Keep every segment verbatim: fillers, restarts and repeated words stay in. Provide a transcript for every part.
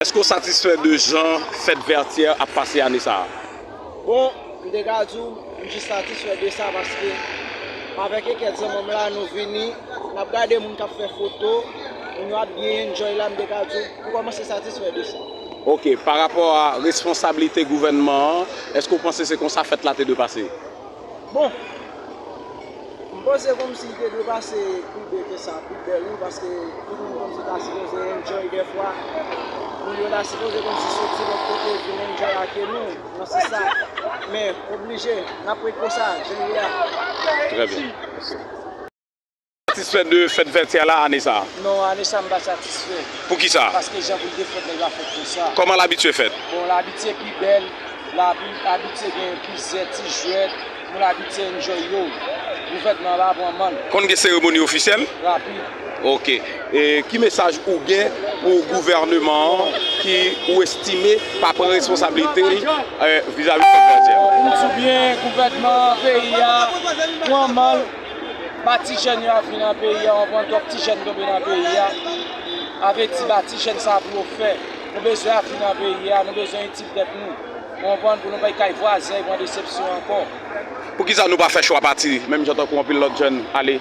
Èske w satisfè de jan fèt Vètyè ap pase ane sa a? Bon, m te ka di w, m jis satisfè de sa paske avèk e kèk zanmi m la, nou vini, n ap gade moun k ap fè foto, moun yo ap byen enjoy la, m te ka di w, m kòmanse satisfè de sa. Ok, pa rapò a responsablite gouvènman an, èske w panse se konsa fèt la te dwe pase? Bon, m panse kòmsi li te dwe pase pi byen ke sa, pi bèl wi, paske tout moun kòmsi ta sipoze enjoy dèfwa. Moun yo ta sipoze kòmsi soti lòt kote vin enjoy ake nou, nan sans sa. Men, oblije, n ap ret konsa, jan l ye a. Trè byen. Satisfè de fèt Vètyè la ane sa a? Non, ane sa m pa satisfè. Poukisa? Paske jan pou l te fèt, nèg la fèt konsa. Kòman l abitye fèt? Bon, l abitye pi bèl, l abi- abitye gen plizyè ti jwèt, moun abitye enjoy yo. Gouvènman an pa pran mann. Konn gen seremoni ofisyèl? Rapid. Ok. E ki mesaj ou gen pou gouvènman an ki ou estime pa pran responsablite l eh, vizavi fèt Vètyè? Pou m di w byen, gouvènman an, peyi a, pran mann l. Ba ti jèn yo ap vin nan peyi a, w konprann, twòp ti jèn tonbe nan peyi a. A vle di, ba ti jèn sa pou yo fè. Nou bezwen ap vin nan peyi a, nou bezwen itil tèt nou. Ou konprann, pou nou pa kay vwazen e pran desepsyon ankò. Poukisa nou pa fè chwa pati, menm jan tankou anpil lòt jèn ale?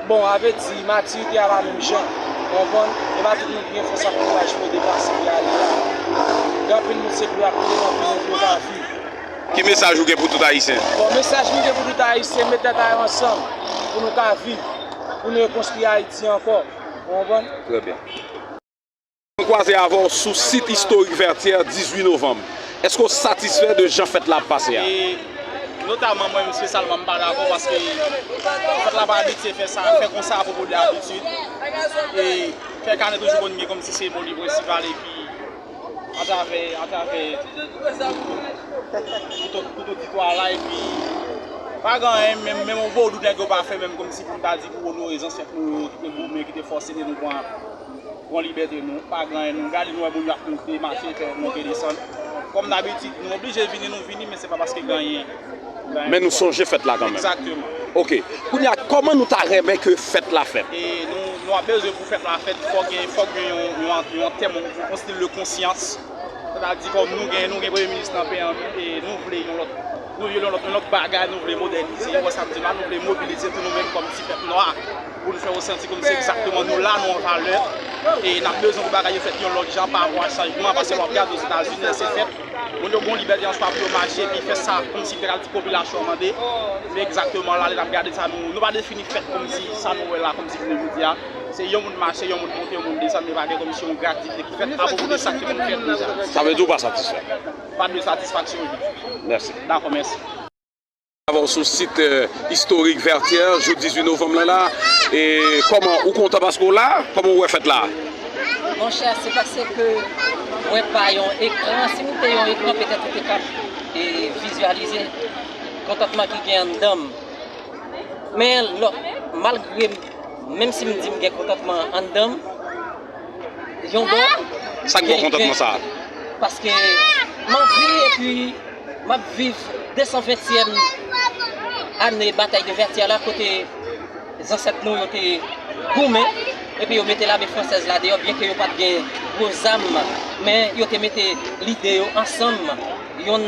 Bon, a vle di, matirite a pa menm jan. Ou konprann? E pa tout moun ki gen fòs ak kouraj pou yo deplase pou y ale la. Gen anpil moun se pou y ap kouri, anpil moun pou yo ka viv. Ki mesaj ou gen pou tout Ayisyen? Bon, mesaj mwen gen pou tout Ayisyen, met tèt a yo ansanm pou nou ka viv, pou nou rekonstwi Ayiti ankò. Ou konprann? Trè byen. Mwen kwaze avè w sou sit istorik Vètyè dizuit novanm. Èske w satisfè de jan fèt la ap pase a? E notaman mwen menm espesyalman m pa dakò paske fèt la pa abitye fè sa, fè konsa apropo de abitid. E kèk ane toujou konn gen kòmsi seremoni prensipal epi atravè atravè tout tout oditwa la epi pa gen anyen menm menm yon vodou nèg yo pa fè menm kòmsi pou m ta di pou onore zansèt nou yo ki te goumen ki te fòse nou pran pran libète nou, pa gen anyen, nou gade nou wè moun yo ap monte, mache, fè monte desann. Kòm dabitid, nou oblije vini, nou vini, men se pa paske gen anyen. Men nou sonje fèt la kanmenm. Egzakteman. Ok. Kounye a, kòman nou ta renmen ke fèt la fèt? E nou, nou ap bezwen pou fèt la fèt, fòk gen, fòk gen yon, yon, yon antèm, yon, yon stil de konsyans. Sètadi kòm nou gen, nou gen premye minis nan peyi an, e nou vle yon lòt, nou vle yon lòt, yon lòt bagay, nou vle modènize, ou wè sa m di la, nou vle mobilize tou nou menm kòm ti pèp nwa. Pou nou fè yo santi kòmsi egzakteman nou la, nou an valè. E n ap bezwen pou bagay yo fèt yon lòt jan pa rapò a chanjman, paske lè w ap gade Ozetazini, lè se fèt, moun yo gen yon libète an swa pou yo mache, epi fè sa kòmsi m te ka di popilasyon an mande. Men egzakteman la, lè n ap gade sa, nou, nou pa defini fèt kòmsi sa nou wè la, kòmsi jounen jodi a. Se yon moun mache, yon moun monte, yon moun desann, men pa gen kòmsi yon gradite ki fèt apwopo de sa ki moun fèt deja. Sa vle di w pa satisfè? Pa de satisfaksyon jodi. Mèsi. Dakò, mèsi. Avè w sou sit eh, istorik Vètyè, jou dizuit novanm lan la. E kòman, ou kontan paske w la? Kòman w wè fèt la? Monchè, se paske mwen pa yon ekran. Si m te yon ekran, petèt ou te ka e, vizyalize kontantman ki gen anndan m. Men lò, malgre m, menm si m di m gen kontantman anndan m, yon bò. Sa k ba w kontantman sa a? Paske m anvi epi m ap viv desanventyèm ane batay de Vètyè la kote zansèt nou yo te goumen epi yo mete lame fransèz la deyò, byenke yo pa t gen gwo zam, men yo te mete lide yo ansanm, yonn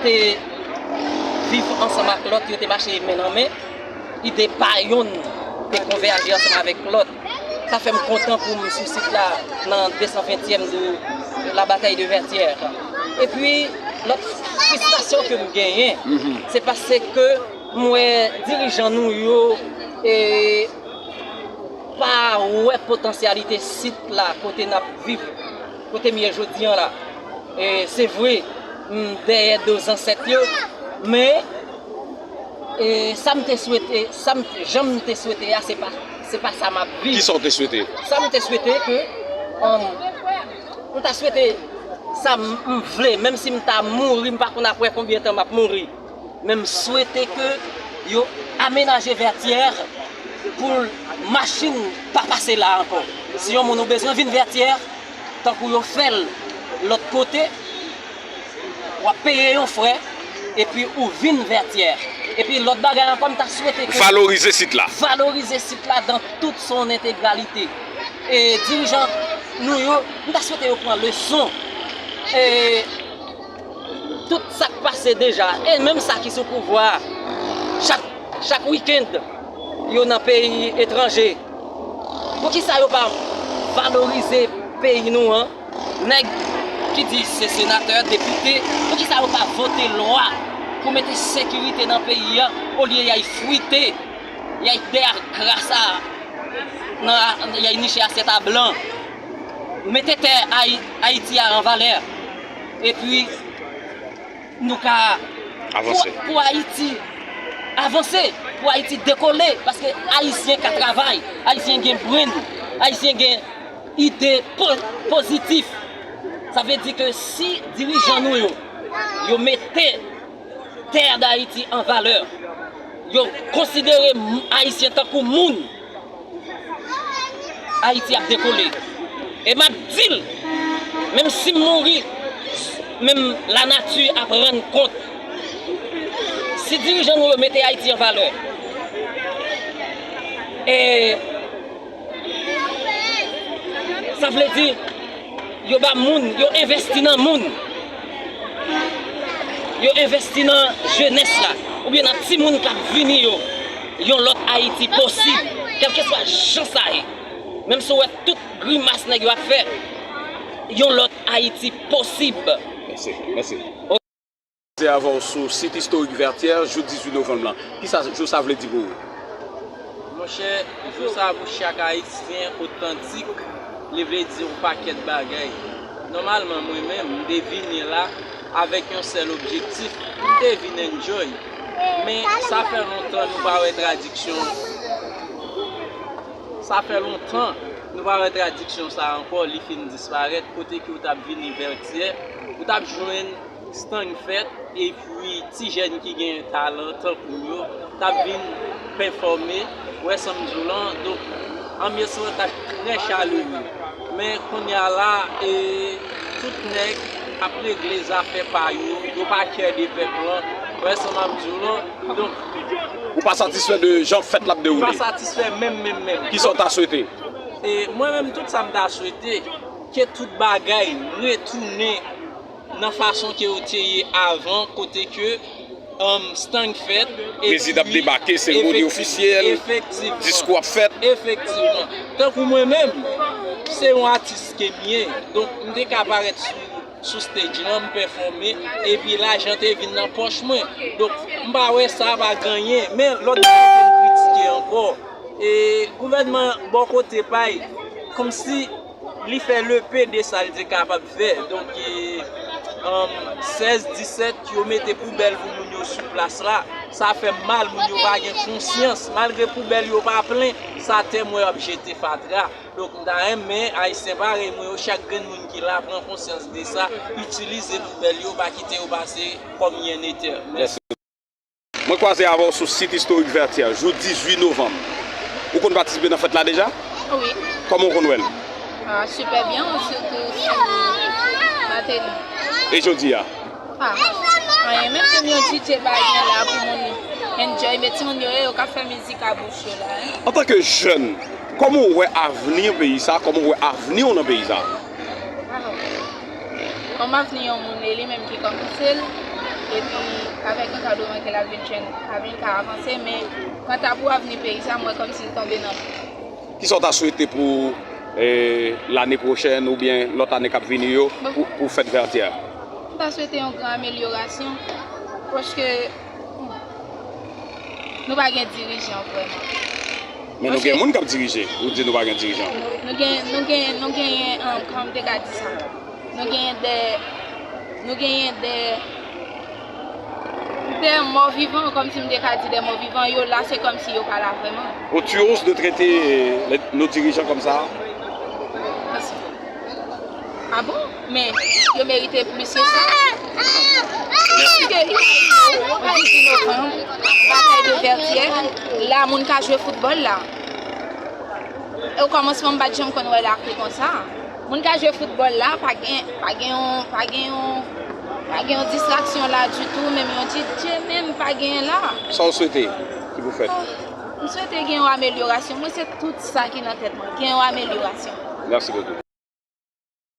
te viv ansanm ak lòt, yo te mache men nan men, ide pa yonn te konvèje ansanm avèk lòt. Sa fè m kontan pou m sou sit la nan desanventyèm de la batay de Vètyè. Epi, lòt fristrasyon ke m genyen, se paske m wè dirijan nou yo e, pa wè potansyalite sit la kote n ap viv, kote m ye jodi an la. E, se vre, m dèyè do zansèt yo, men e, sa m te swete, sa m, jan m te swete a, se pa, se pa sa m ap viv. Kisa w te swete? Sa m te swete ke, um, m ta swete sa m, m vle, menm si m ta mouri, m pa konn apre konbyen tan m ap mouri. Men m swete ke yo amenaje Vètyè pou machin pa pase la ankò. Si yon moun ou bezwen vin Vètyè, tankou yo fè l lòt kote, w ap peye yon frè, epi ou vin Vètyè. Epi lòt bagay ankò, m ta swete ke Valorize sit la. Valorize sit la dan tout son entegralite. E dirijan Nou yo, m ta swete yo pran leson. E tout sa k pase deja, e menm sa ki sou pouvwa a, chak, chak wikenn, yo nan peyi etranje. Poukisa yo pa valorize peyi nou an? Nèg ki di se senatè, depite, poukisa yo pa vote lwa pou mete sekirite nan peyi a, olye y ay frite, y ay dèyè kras a, nan, y ay niche asyèt a blan? Mete tè Ayi-, Ayiti a an valè. Epi, nou ka avanse. Pou, pou Ayiti avanse, pou Ayiti dekole, paske Ayisyen ka travay, Ayisyen gen brain, Ayisyen gen ide po-, pozitif. Sa vle di ke si dirijan nou yo, yo mete tè Dayiti an valè, yo konsidere m-, Ayisyen tankou moun, Ayiti ap dekole. E m ap di l, menm si m mouri, menm lanati ap rann kont. Si dirijan nou yo mete Ayiti an valè, e sa vle di, yo ba moun, yo envesti nan moun. Yo envesti nan jenès la, oubyen nan timoun k ap vini yo. Yon lòt Ayiti posib, kèlkeswa jan sa ye. Menm si w wè tout grimas nèg yo ap fè, yon lòt Ayiti posib. Mèsi, mèsi. Koze avè w sou sit istorik Vètyè, jou dizuit novanm lan. Kisa jou sa vle di pou ou? Monchè, jou sa pou chak Ayisyen otantik, li vle di yon pakèt bagay. Nòmalman, mwen menm, m te vini la avèk yon sèl objektif, m te vin enjoy. Men, sa fè lontan nou pa wè tradiksyon. Sa fè lontan nou pa wè tradiksyon sa ankò, li fin disparèt, kote ke w t ap vini Vètyè, ou t ap jwenn Stang fèt, epi ti jèn ki gen talan tankou m yo t ap vin pèfòme, wè sa m di w lan. Donk, anbyans lan t ap trè chalere. Men kounye a la, e, tout nèg ap regle zafè pa yo, yo pa kè de pèp lan, wè sa m ap di w lan. Donk, ou pa satisfè de jan fèt la ap dewoule? M pa satisfè menm, menm, menm. Kisa w ta swete? E, mwen menm, tout sa m ta swete, ke tout bagay retounen nan fason ke yo te ye avan, kote ke, um, Stang fèt, prezidan ap debake, seremoni ofisyèl, diskou ap fèt. Efektivman. Tankou mwen menm, se yon atis ke m ye. Donk, m te ka parèt sou, sou stage lan, m pèfòme, epi lajan te vin nan pòch mwen. Donk, m pa wè sa pa gen anyen. Men, lòt bagay ke m kritike ankò, e, gouvènman bò kote pa y, kòmsi li fè lepe de sa l te kapab fè. Donk, e, um, sèz, disèt, yo mete poubèl pou moun yo sou plas la. Sa fè m mal, moun yo pa gen konsyans. Malgre poubèl yo pa plen, sa tè m wè y ap jete fatra. Donk, m ta renmen Ayisyen parèy mwen yo, chak grenn moun ki la, pran konsyans de sa, itilize poubèl yo, pa kite yo pase kòm yènetè. Mèsi. Mwen kwaze avè w sou sit istorik Vètyè, jou dizuit novanm. Ou konn patisipe nan fèt la deja? Wi. Kòman w konn wè l? Ah, sipè byen, sitou sou Mateni. E jodi a? Ah, anyen menm, menm yon D J pa gen la pou moun enjoy, men timoun yo ye, yo ka fè mizik a bouch yo la, en. Antanke jèn, kòman w wè avni peyi sa? Kòman w wè avni w nan peyi sa? Ah. Kòm avni yon moun, e li menm ki kòmanse l, epi avèk ankadreman ke l ap vin jwenn, ap vin ka avanse, men kanta pou avni peyi sa, m wè kòmsi l tonbe nan. Kisa w ta swete pou, eh, lane pwochèn oubyen lòt ane k ap vini yo pou, pou fèt Vètyè a? M ta swete yon gran amelyorasyon, paske nou pa gen dirijan vrèman. Men nou gen moun k ap dirije. Ou di nou pa gen dirijan. Nou gen, nou gen, nou genyen, um, kòman m te ka di sa? Nou genyen de, nou genyen de, de mò vivan, kòmsi m te ka di de mò vivan, yo la, se kòmsi yo pa la vrèman. Ou tu oses de traiter, eh, les, nos dirigeants comme ça? Ah bon? Men yo merite plis ke sa. Paske, imajine'w, dizuit novanm, batay de Vètyè, la moun ka jwe foutbòl la. E okòmansman, m pa t janm konn wè l ap te konsa. Moun ka jwe foutbòl la, pa gen, pa gen yon, pa gen yon, pa gen yon distraksyon la ditou, menm yon D J, menm pa genyen la. Sa w swete ki pou fèt? Ah, m swete gen yon amelyorasyon. Mwen, se tout sa ki nan tèt mwen, gen yon amelyorasyon. Merci beaucoup.